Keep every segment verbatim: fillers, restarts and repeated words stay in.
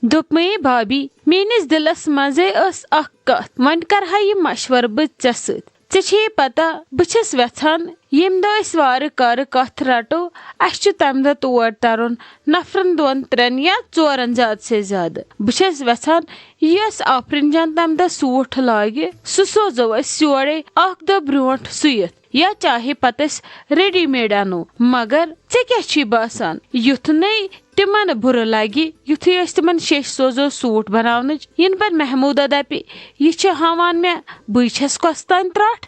دوٚپمَے بھابھی، میٲنِس دِلس منٛزے ٲس اکھ کتھ، وۄنۍ کرٕ ہا یہِ مشورٕ بہٕ ژےٚ سۭتۍ۔ ژےٚ چھے پتہ، بہٕ چھَس وٮ۪ژھان، ییٚمہِ دۄہ أسۍ وارٕ کارٕ کتھ رٹو، اسہِ چھُ تمہِ دۄہ تور ترُن، نفرن دۄن ترٛٮ۪ن یا ژورن زیادٕ سے زیادٕ۔ بہٕ چھَس وٮ۪ژھان، یۄس آفرین جان تمہِ دۄہ سوٗٹ لاگہِ، سُہ سوزو أسۍ یورے اکھ دۄہ برونٹھ سُوِتھ۔ یا چاہے پتہٕ أسۍ ریڈی میڈ انو۔ مگر ژےٚ کیٛاہ چھُے باسان، یُتھ نَے تِمن بُرٕ لگہِ، یُتھُے أسۍ تِمن شیٚش سوزو سوٗٹ بناونٕچ، یِنہٕ پتہٕ محموٗدہ دپہِ، "یہِ چھِ ہاوان مےٚ، بٕے چھَس کۄس تام ترٛٹھ"؟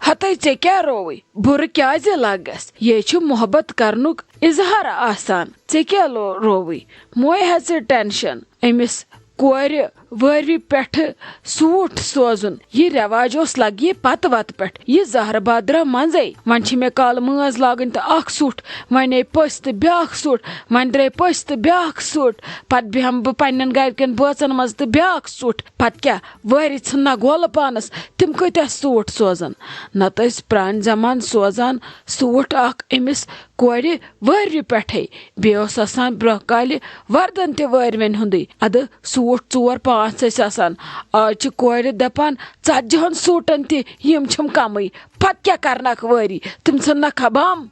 ہتے ژےٚ کیٛاہ رووُے؟ بُرٕ کیٛازِ لگس؟ یے چھُ محبت کرنُک اظہار آسان۔ ژےٚ کیٛاہ لو-، رووُے؟ موے ہیژٕ ٹینشن۔ أمِس کورِ وٲروِ پٮ۪ٹھٕ سوٗٹ سوزُن۔ یہِ رٮ۪واج اوس لگہِ پتہٕ وتہٕ پٮ۪ٹھ۔ یہِ زہرٕ باد درٛاو منٛزَے۔ وۄنۍ چھِ مےٚ کالہٕ مٲنٛز لاگٕنۍ تہٕ اکھ سوٗٹ، وۄنۍ نے پٔژھۍ تہٕ بیٛاکھ سوٗٹ، وۄنۍ درٛاے پٔژھۍ تہٕ بیٛاکھ سوٗٹ۔ پتہٕ بیٚہمہٕ بہٕ پنٛنٮ۪ن گرِکٮ۪ن بٲژن منٛز تہٕ بیٛاکھ سوٗٹ۔ پتہٕ کیٛاہ، وٲرِو ژھٕن نا گولہٕ پانس، تِم کۭتیٛاہ سوٗٹ سوزن؟ نتہٕ ٲسۍ پرٛانہِ زمانہٕ سوزان سوٗٹ اکھ أمِس کورِ وٲرِو پٮ۪ٹھَے۔ بیٚیہِ اوس آسان برٛونٛہہ کالہِ وردن تہِ وٲرۍوٮ۪ن ہُنٛدُے۔ اَدٕ سوٗٹ ژور پانٛژھ ٲسۍ آسان۔ آز چھِ کورِ دَپان، "ژتجِہن سوٗٹن تہِ یِم چھِم کمٕے، پتہٕ کیٛاہ کرنکھ وٲری؟ تِم ژھٕننکھا بم؟"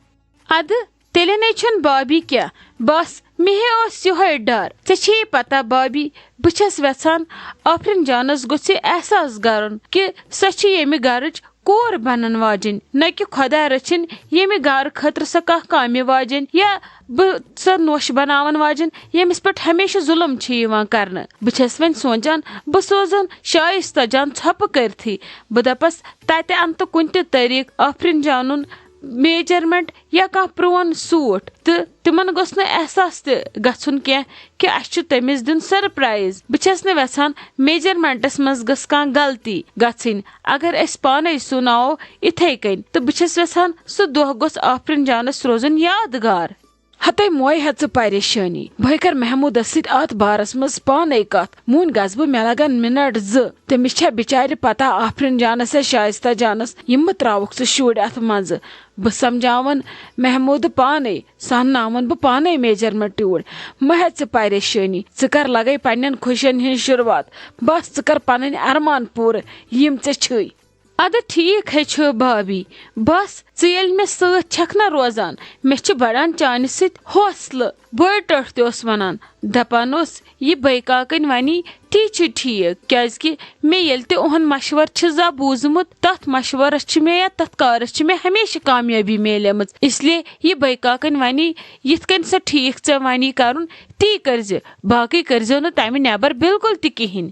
اَدٕ تیٚلہِ نے چھُنہٕ بابی کینٛہہ۔ بس، مےٚ ہے اوس یِہوٚے ڈر۔ ژےٚ چھیٚیی پتہ بابی، بہٕ چھَس وٮ۪ژھان آفرین جانس گوٚژھ یہِ احساس گرُن کہِ سۄ چھِ ییٚمہِ گرٕچ کور بنن واجِنۍ، نہ کہِ خۄدا رٔچھِنۍ ییٚمہِ گارٕ خٲطرٕ سۄ کانٛہہ کامہِ واجِنۍ یا بہٕ سۄ نوٚش بناون واجِنۍ، ییٚمِس پٮ۪ٹھ ہمیشہٕ ظُلم چھُ یِوان کرنہٕ۔ بہٕ چھَس وۄنۍ سونٛچان، بہٕ سوزن شایستہ جان ژھۄپہٕ کٔرتھٕے۔ بہٕ دپس، تتہِ انہٕ تہٕ کُنہِ تہِ طریٖقہٕ آفرین جانُن میجرمنٹ یا کانٛہہ پرون سوٗٹ، تہٕ تِمن گوٚژھ نہٕ احساس تہِ گژھُن کینٛہہ کہِ اسہِ چھُ تٔمِس دیُن سرپرائز۔ بہٕ چھَس نہٕ وٮ۪ژھان میجرمنٹس منٛز گٔژھ کانٛہہ غلطی گژھٕنۍ۔ اگر أسۍ پانے سُوناوو اِتھے کٔنۍ، تہٕ بہٕ چھَس وٮ۪ژھان سُہ دۄہ گوٚژھ آفرین جانس روزُن یادگار۔ ہتے موے ہیژٕ پریشٲنی۔ بہٕ کر محمودس سۭتۍ اتھ بارس منٛز پانے کتھ۔ وُنۍ گژھٕ بہٕ، مےٚ لگن منٹ زٕ۔ تٔمِس چھےٚ بچارِ پتہ آفرین جانس یا شایستہ جانس، یِم مہٕ تراوکھ ژٕ شُرۍ اتھ منٛزٕ۔ بہٕ سمجھاون محمود پانے، سہناون بہٕ پانے میجرمنٹ ٹیوٗر۔ مہ ہےٚ ژٕ پریشٲنی، ژٕ کر لگے پننٮ۪ن خوشین ہٕنٛز شروعات۔ بس ژٕ کر پنٕنۍ ارمان پوٗرٕ، یِم ژےٚ چھُے۔ ادٕ ٹھیک ہے چھُ بابی، بس ژٕ ییٚلہِ مےٚ سۭتۍ چھکھ نہ روزان، مےٚ چھُ بڑان چانہِ سۭتۍ حوصلہٕ۔ بٔڑ ٹٔٹھ تہِ اوس ونان، دپان اوس، یہِ بٔے کاکٕنۍ ونی، تی چھُ ٹھیک، کیازِ کہِ مےٚ ییٚلہِ تہِ اُہُنٛد مشورٕ چھُ زا بوٗزمُت، تتھ مشورس چھِ مےٚ یا تتھ کارس چھِ مےٚ ہمیشہٕ کامیٲبی میلیمٕژ۔ اس لیے یہِ بٔے کاکٕنۍ ونی، یِتھ کٔنۍ سۄ ٹھیک ژےٚ ونی کرُن، تی کٔرزِ، باقٕے کٔرزیو نہٕ تمہِ نٮ۪بر بالکل تہِ کِہینۍ۔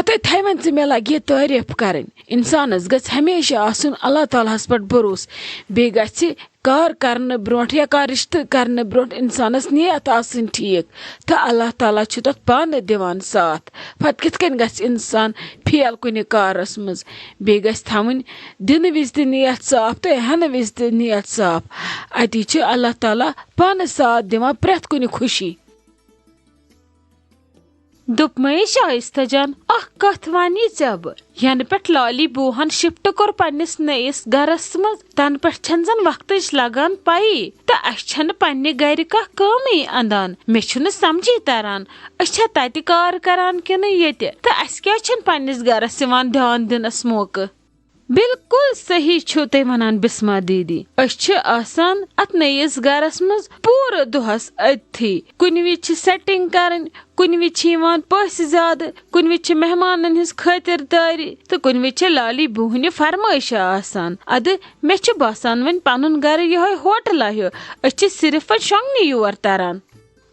ہتے تھاوٮ۪ن ژٕ مےٚ لگہِ تعریف کرٕنۍ۔ انسانس گژھِ ہمیشہٕ آسُن اللہ تعالیٰ ہس پٮ۪ٹھ بھروسہٕ۔ بیٚیہِ گژھِ کار کرنہٕ برونٛٹھ یا کانٛہہ رشتہٕ کرنہٕ برونٛٹھ انسانس نیت آسٕنۍ ٹھیک، تہٕ اللہ تعالیٰ چھُ تتھ پانہٕ دِوان ساتھ۔ پتہٕ کِتھ کٔنۍ گژھِ انسان فیل کُنہِ کارس منٛز؟ بیٚیہِ گژھِ تھاوٕنۍ دِنہٕ وِزِ تہِ نیت صاف تہٕ ہٮ۪نہٕ وِزِ تہِ نیت صاف۔ اتی چھُ اللہ تعالیٰ پانہٕ ساتھ دِوان پرٛٮ۪تھ کُنہِ خوشی۔ دوٚپمَے شائستہ جان، اکھ کتھ وَنی ژےٚ بہٕ۔ ینہٕ پٮ۪ٹھ لالی بوہن شفٹ کوٚر پننِس نٔیِس گرس منٛز، تنہٕ پٮ۪ٹھ چھَنہٕ زن وقتٕچ لگان پَیی، تہٕ اَسہِ چھَنہٕ پننہِ گرِ کانٛہہ کٲمٕے اندان۔ مےٚ چھُنہٕ سمجھی تران، أسۍ چھا تتہِ کار کران کِنہٕ ییٚتہِ، تہٕ اَسہِ کیٛازِ چھُنہٕ پننِس گرس یِوان دھیان دِنس موقعہٕ؟ بالکل صحیح چھِو تُہۍ وَنان بسما دیدی۔ أسۍ چھِ آسان اَتھ نٔیِس گَرَس منٛز پوٗرٕ دۄہَس أتھی۔ کُنہِ وِزِ چھِ setting کَرٕنۍ، کُنہِ وِزِ چھِ یِوان پٔژھۍ زیادٕ، کُنہِ وِزِ چھِ مہمانَن ہٕنٛز خٲطِردٲری تہٕ کُنہِ وِزِ چھِ لالی بوٗہنہِ فرمٲیشہِ آسان۔ اَدٕ مےٚ چھُ باسان وۄنۍ پَنُن گَرٕ یِہوٚے ہوٹلہ ہیوٗ۔ أسۍ چھِ صرف وۄنۍ شۄنٛگنہِ یور تَران۔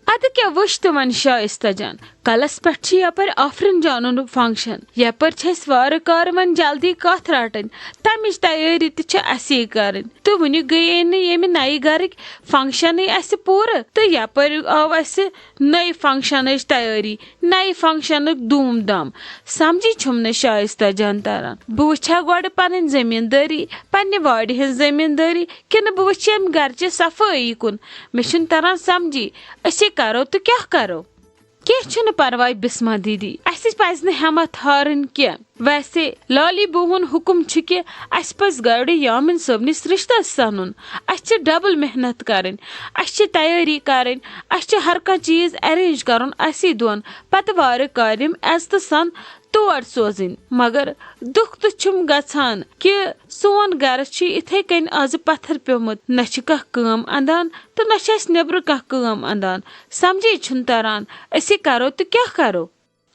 اَدٕ کیٛاہ وٕچھ تہٕ وۄنۍ شائستہ جان، کَلَس پٮ۪ٹھ چھِ یَپٲرۍ آفرین جانُن function، یَپٲرۍ چھِ اَسہِ وارٕ کارٕ وۄنۍ جلدی کَتھ رَٹٕنۍ، تَمِچ تیٲری تہِ چھِ اَسے کَرٕنۍ۔ تہٕ وٕنہِ گٔیے نہٕ ییٚمہِ نَیہِ گَرٕکۍ functionٕے اَسہِ پوٗرٕ، تہٕ یَپٲرۍ آو اَسہِ نٔے functionٕچ تیٲری، نَیہِ functionُک دوٗم دام۔ سَمجھی چھُم نہٕ شائستہ جان تَران۔ بہٕ وٕچھِ ہا گۄڈٕ پَنٕنۍ زٔمیٖندٲری، پننہِ وارِ ہٕنٛز زٔمیٖندٲری، کِنہٕ بہٕ وٕچھِ ییٚمہِ گرچہِ صفٲیی کُن؟ مےٚ چھُنہٕ تران سمجھی، أسے کرو تہٕ کیٛاہ کرو؟ کینٛہہ چھُنہٕ پرواے بسمہ دیدی، اسہِ پزِ نہٕ ہٮ۪متھ ہارٕنۍ کینٛہہ۔ ویسے لالی بوہُن حُکم چھُ کہِ اسہِ پزِ گۄڈٕ یامین صٲبنِس رشتس سنُن۔ اسہِ چھِ ڈبل محنت کرٕنۍ، اسہِ چھِ تیٲری کرٕنۍ، اسہِ چھُ ہر کانٛہہ چیٖز ارینج کرُن اسی دۄن، پتہٕ وارٕ کارِ یِم عزتہٕ سان تور سوزٕنۍ۔ مگر دُکھ تہٕ چھُم گژھان کہِ سون گرٕ چھُ یِتھے کٔنۍ آزٕ پتھر پیومُت، نہ چھِ کانٛہہ کٲم اندان تہٕ نہ چھِ اسہِ نیبرٕ کانٛہہ کٲم اندان۔ سمجھے چھُنہٕ تران أسۍ یہِ کرو تہٕ کیٛاہ کرو؟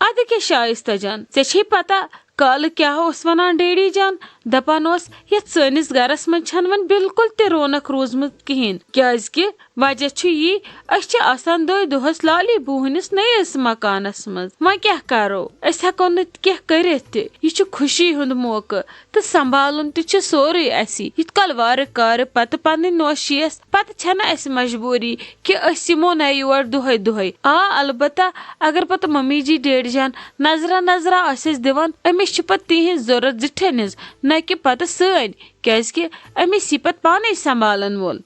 ادٕ کیٛاہ شایستہ جان، ژےٚ چھے پتہ کالہٕ کیٛاہ اوس ونان ڈیڈی جان؟ دپان اوس یتھ سٲنِس گرس منٛز چھنہٕ وۄنۍ بالکل تہِ رونق روٗزمٕژ کِہیٖنۍ، کیازِ کہِ وجہ چھُ یی، أسۍ چھِ آسان دۄہے دۄہس لالی بوہنِس نٔیِس مکانس منٛز۔ وۄنۍ کیٛاہ کرو؟ أسۍ ہٮ۪کو نہٕ کینٛہہ کٔرِتھ تہِ۔ یہِ چھُ خوشی ہُنٛد موقعہٕ تہٕ سنبھالُن تہِ چھُ سورُے اسی۔ یِتھ کال وارٕ کارٕ پتہٕ پنٕنۍ نوشی یس، پتہٕ چھنہٕ اسہِ مجبوری کہِ أسۍ یِمو نہ یور دۄہے دۄہے۔ آ، البتہ اگر پتہٕ ممی جی ڈیڈی جان نظرہ نظرہ آسہِ اسہِ دِوان، أمِس چھِ پتہٕ تِہنٛز ضرورت زِٹھٮ۪ن ہٕنٛز، نہ کہِ پتہٕ سٲنۍ، کیازِ کہِ أمِس یی پتہٕ پانے سنبھالن وول۔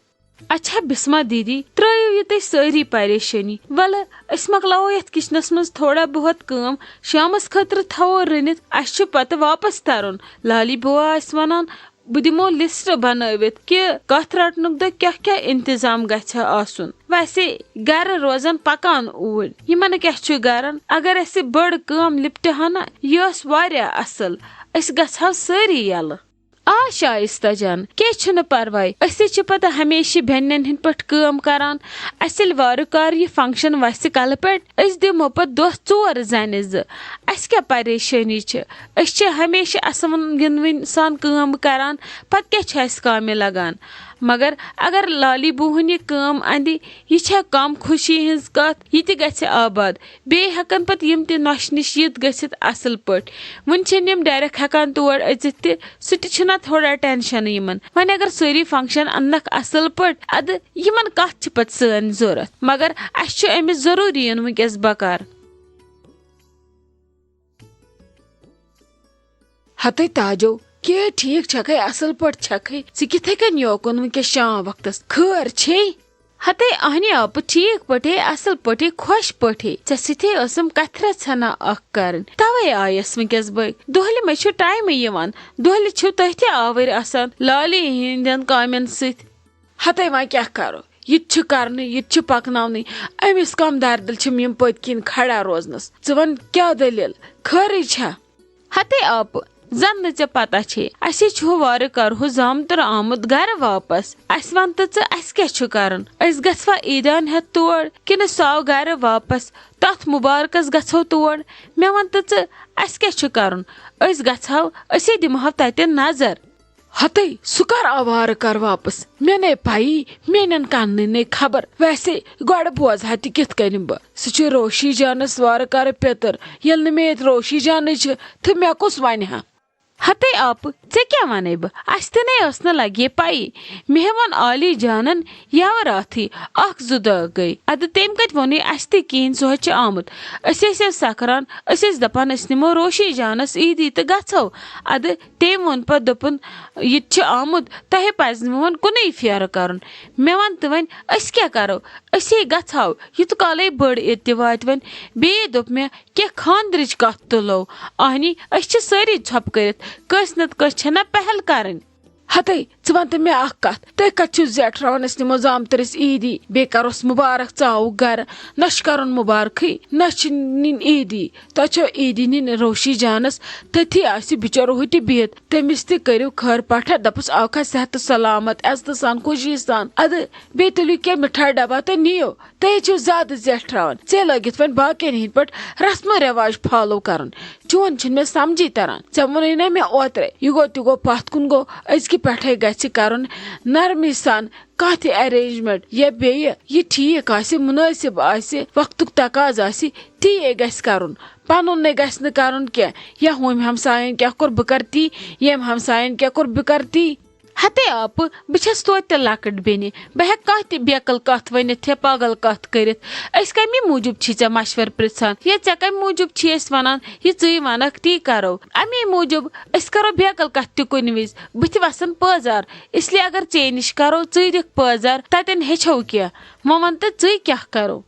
اچھا بسمہ دیدی، ترٲیِو یہِ تُہۍ سٲری پریشٲنی۔ ولہٕ، أسۍ مۄکلاوو یتھ کچنس منٛز تھوڑا بہت کٲم، شامس خٲطرٕ تھاوو رٔنِتھ، اسہِ چھُ پتہٕ واپس ترُن۔ لالی بوا آسہِ ونان، بہٕ دِمو لسٹ بنٲوِتھ کہِ کتھ رٹنُک دۄہ کیٛاہ کیٛاہ انتظام گژھِ آسُن۔ ویسے گرٕ روزن پکان اوٗرۍ، یِمن کیٛاہ چھُ گرن؟ اگر اسہِ بٔڑ کٲم لپٹہِ ہنا، یہِ ٲس واریاہ اصل، أسۍ گژھو سٲری یلہٕ۔ آ شایستہ جان، کینٛہہ چھُنہٕ پرواے، أسۍ تہِ چھِ پتہٕ ہمیشہِ بیٚنٮ۪ن ہٕنٛدۍ پٲٹھۍ کٲم کران۔ اسہِ ییٚلہِ وارٕ کارٕ یہِ فنکشن وسہِ کلہٕ پٮ۪ٹھ، أسۍ دِمو پتہٕ دۄہ ژور زنہِ زٕ۔ اسہِ کیٛاہ پریشٲنی چھِ؟ أسۍ چھِ ہمیشہِ اسوُن گِنٛدوٕنۍ سان کٲم کران، پتہٕ کیٛاہ چھُ اسہِ کامہِ لگان؟ مگر اگر لالی بوہن یہِ کٲم اندِ، یہِ چھےٚ کم خوشی ہٕنٛز کتھ، یہِ تہِ گژھِ آباد۔ بیٚیہِ ہٮ۪کن پتہٕ یِم تہِ نۄشہِ نِش یِتھ گٔژھِتھ اصل پٲٹھۍ۔ وُنہِ چھِنہٕ یِم ڈایریکٹ ہٮ۪کان تور أژِتھ تہِ، سُہ تہِ چھُنہ تھوڑا ٹینشن یِمن۔ وۄنۍ اگر سٲری فنکشن انکھ اصل پٲٹھۍ، ادٕ یِمن کتھ چھِ پتہٕ سٲنۍ ضرورت؟ مگر اسہِ چھُ أمِس ضروٗری یُن وٕنکیٚس بکار۔ ہتے تاجو، کیٛاہ ٹھیٖک چھکھے، اصل پٲٹھۍ چھکھے؟ ژٕ کِتھے کٔنۍ یوکُن وٕنکیٚس شام وقتس؟ خٲر چھے؟ ہتے اہنہِ آپہٕ، ٹھیٖک پٲٹھے، اصل پٲٹھے، خۄش پٲٹھے۔ ژےٚ سۭتۍ ٲسٕم کتھِ رژھنا اکھ کرٕنۍ، توے آیس وٕنکیٚس بہٕ۔ دۄہلہِ مےٚ چھُ ٹایمٕے یِوان، دۄہلہِ چھِو تُہۍ تہِ آوٕرۍ آسان لالی ہٕنٛدٮ۪ن کامٮ۪ن سۭتۍ۔ ہتے وۄنۍ کیٛاہ کرو؟ یہِ تہِ چھُ کرنٕے، یہِ تہِ چھُ پکناونٕے۔ أمِس کم دردل چھِم یِم پٔتۍ کِنۍ کھڑا روزنس۔ ژٕ وَن کیٛاہ دٔلیٖل؟ خٲرٕے چھا؟ ہتے آپہٕ، زن نہٕ ژےٚ پتہ چھے، اَسے چھُ وارٕ کرہُ زامتُر آمُت گرٕ واپس۔ اَسہِ وَن تہٕ ژٕ، اَسہِ کیٛاہ چھُ کرُن؟ أسۍ گژھوا عیٖدیان ہٮ۪تھ تور کِنہٕ سُہ آو گرٕ واپس؟ تتھ مُبارکس گژھو تور۔ مےٚ وَن تہٕ ژٕ، اَسہِ کیٛاہ چھُ کرُن؟ أسۍ گژھو، أسے دِمہو تتہِ نظر۔ ہتے، سُہ کر آو وارٕ کر واپس؟ مےٚ نے پَیی، میٛانٮ۪ن کَننٕے نے خبر۔ ویسے گۄڈٕ بوزٕ ہا تہِ کِتھ کٔنۍ بہٕ؟ سُہ چھُ روشی جانس وارٕ کر پیٚتٕر۔ ییٚلہِ نہٕ مےٚ ییٚتہِ روشی جانٕے چھِ، تہٕ مےٚ کُس وَنہِ ہا؟ ہتے آپہٕ، ژےٚ کیٛاہ وَنے بہٕ؟ اَسہِ تہِ نے ٲس نہٕ لگے پَیی۔ مےٚ ووٚن عالی جانن یَوٕ راتھٕے، اکھ زٕ دۄہ گٔے۔ اَدٕ تٔمۍ کَتہِ ووٚنُے اَسہِ تہِ کِہیٖنۍ، سُہ حظ چھُ آمُت۔ أسۍ ٲسۍ حظ سکران، أسۍ ٲسۍ دَپان أسۍ نِمو روشی جانس عیٖدی تہٕ گژھو۔ اَدٕ تٔمۍ ووٚن پتہٕ، دوٚپُن، "یہِ تہِ چھُ آمُت، تۄہہِ پزِ نہٕ وۄنۍ کُنُے پھیرٕ کرُن۔" مےٚ وَن تہٕ وۄنۍ، أسۍ کیٛاہ کرو؟ أسے گژھو، یوٗت کالے بٔڑ عیٖد تہِ واتہِ وۄنۍ۔ بیٚیہِ دوٚپ مےٚ، کینٛہہ خانٛدرٕچ کتھ تُلو۔ اہنی، أسۍ چھِ سٲری ژھۄپہٕ کٔرِتھ، کٲنٛسہِ نتہٕ کٲنٛسہِ چھےٚ نہ پہل کرٕنۍ۔ ہتے، ژٕ وَن تہٕ مےٚ اکھ کتھ، تُہۍ کتہِ چھِو زیٹھراوان أسۍ نِمو زامتٕرِس عیٖدی، بیٚیہِ کرہوس مُبارک ژٕ آوُکھ گرٕ؟ نہ چھِ کرُن مُبارکٕے، نہ چھِ نِنۍ عیٖدی۔ تۄہہِ چھو عیٖدی نِنۍ روشی جانس، تٔتھی آسہِ بِچارٕ ہُہ تہِ بِہِتھ۔ تٔمِس تہِ کٔرِو خٲر پٲٹھۍ، دَپُس آوکھا صحتہٕ سلامت، عزتہٕ سان، خوشی سان۔ اَدٕ بیٚیہِ تُلِو کینٛہہ مِٹھایہِ ڈبہ تہٕ نِیِو۔ تُہۍ چھِو زیادٕ زیٹھراوان۔ ژےٚ لٲگِتھ وۄنۍ باقین ہِنٛدۍ پٲٹھۍ رسمو رٮ۪واج فالو کرُن۔ چون چھُنہٕ مےٚ سمجھی تران۔ ژےٚ ووٚنُے نا مےٚ اوترے، یہِ گوٚو تہِ گوٚو، پتھ کُن گوٚو، أزکہِ پٮ۪ٹھے گژھِ کرُن نرمی سان کانٛہہ تہِ ارینجمنٹ یا بیٚیہِ یہِ ٹھیٖک آسہِ، مُنٲسِب آسہِ، وقتُک تقاضہٕ آسہِ، تی گژھِ کرُن۔ پنُن نے گژھِ نہٕ کرُن کینٛہہ، یا ہُمۍ ہمساین کیٛاہ کوٚر بہٕ کرٕ تی، ییٚمۍ ہمساین کیٛاہ کوٚر بہٕ کرٕ تی۔ ہتے آپہٕ، بہٕ چھَس توتہِ تہِ لۄکٕٹ بیٚنہِ، بہٕ ہٮ۪کہٕ کانٛہہ تہِ بیقل کتھ ؤنِتھ یا پاگل کتھ کٔرِتھ۔ أسۍ کمے موٗجوٗب چھی ژےٚ مشورٕ پرژھان یا ژےٚ کمہِ موٗجوٗب چھی أسۍ ونان یہِ ژٕے ونکھ تی کرو؟ امی موٗجوٗب أسۍ کرو بیقل کتھ تہِ کُنہِ وِزِ، بٕتھِ وسن پٲزار۔ اس لیے اگر ژے نِش کرو، ژٕے دِکھ پٲزار، تتٮ۪ن ہیٚچھو کینٛہہ۔ وۄنۍ ون تہٕ ژٕے کیٛاہ کرو؟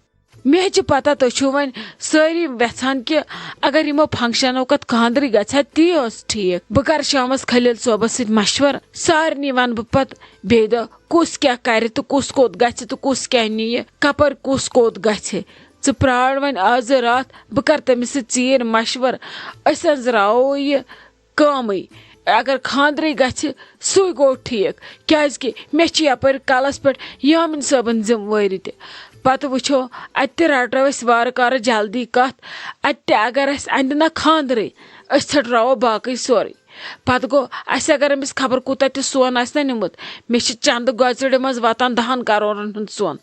مےٚ چھِ پتہ تُہۍ چھِو وۄنۍ سٲری وٮ۪ژھان کہِ اگر یِمو فنکشنو کتھ خانٛدرٕے گژھِ ہا، تی اوس ٹھیٖک۔ بہٕ کرٕ شامس خلیل صٲبس سۭتۍ مشورٕ، سارنٕے ونہٕ بہٕ پتہٕ بیٚیہِ دۄہ کُس کیٛاہ کرِ تہٕ کُس کوٚت گژھِ تہٕ کُس کیٛاہ نِیہِ، کپٲرۍ کُس کوٚت گژھِ۔ ژٕ پرٛار وۄنۍ آزٕ راتھ، بہٕ کرٕ تٔمِس سۭتۍ ژیٖرۍ مشورٕ، أسۍ أنٛزراوو یہِ کٲمٕے۔ اگر خانٛدرٕے گژھِ، سُے گوٚو ٹھیٖک، کیٛازِکہِ مےٚ چھِ یپٲرۍ کلس پٮ۪ٹھ یامِن صٲبن ذمہٕ وٲری تہِ۔ پتہٕ وٕچھو اتہِ تہِ رٹو أسۍ وارٕ کارٕ جلدی کتھ، اتہِ تہِ اگر اسہِ اندِ نہ خانٛدرٕے، أسۍ ژھٹراوو باقٕے سورُے۔ پتہٕ گوٚو اسہِ اگر أمِس خبر کوٗتاہ تہِ سۄن آسہِ نہ نیوٗمُت، مےٚ چھِ چندٕ گۄژرِ منٛز واتان دہن کرورن ہُنٛد سۄن۔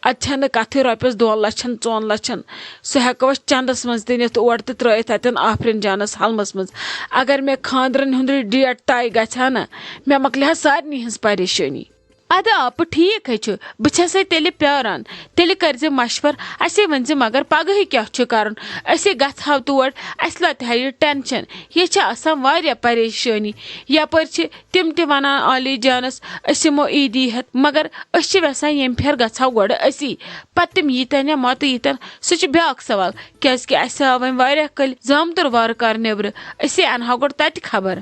اتہِ چھنہٕ کتھٕے رۄپیس دۄن لچھن، ژۄن لچھن۔ سُہ ہٮ۪کو أسۍ چندس منٛز تہِ نِتھ، اور تہِ ترٲیِتھ اتٮ۪ن آفرین جانس حلمس منٛز۔ اگر مےٚ خانٛدرن ہُنٛد ڈیٹ طے گژھِ ہا نہ، مےٚ مۄکلہِ ہا سارنٕے ہٕنٛز پریشٲنی۔ ادٕ آپہٕ، ٹھیٖک ہے چھُ، بہٕ چھسے تیٚلہِ پیاران۔ تیٚلہِ کٔرزِ مشور، اسے ؤنزِ مگر پگہٕے کیٛاہ چھُ کرُن؟ أسے گژھہو تور، اسہِ لۄتہِ ہا یہِ ٹینشن۔ یہِ چھِ آسان واریاہ پریشٲنی۔ یپٲرۍ چھِ تِم تہِ ونان عالی جانس، أسۍ یِمو عیدی ہٮ۪تھ، مگر أسۍ چھِ یژھان ییٚمہِ پھِرِ گژھہو گۄڈٕ أسی۔ پتہٕ تِم ییٖتن یا متہٕ ییٖتن، سُہ چھُ بیٛاکھ سوال، کیٛازِکہِ اسہِ آو وۄنۍ واریاہ کٲلۍ زامتُر وارٕ کارٕ نیبرٕ، أسے انہو گۄڈٕ تتہِ خبر۔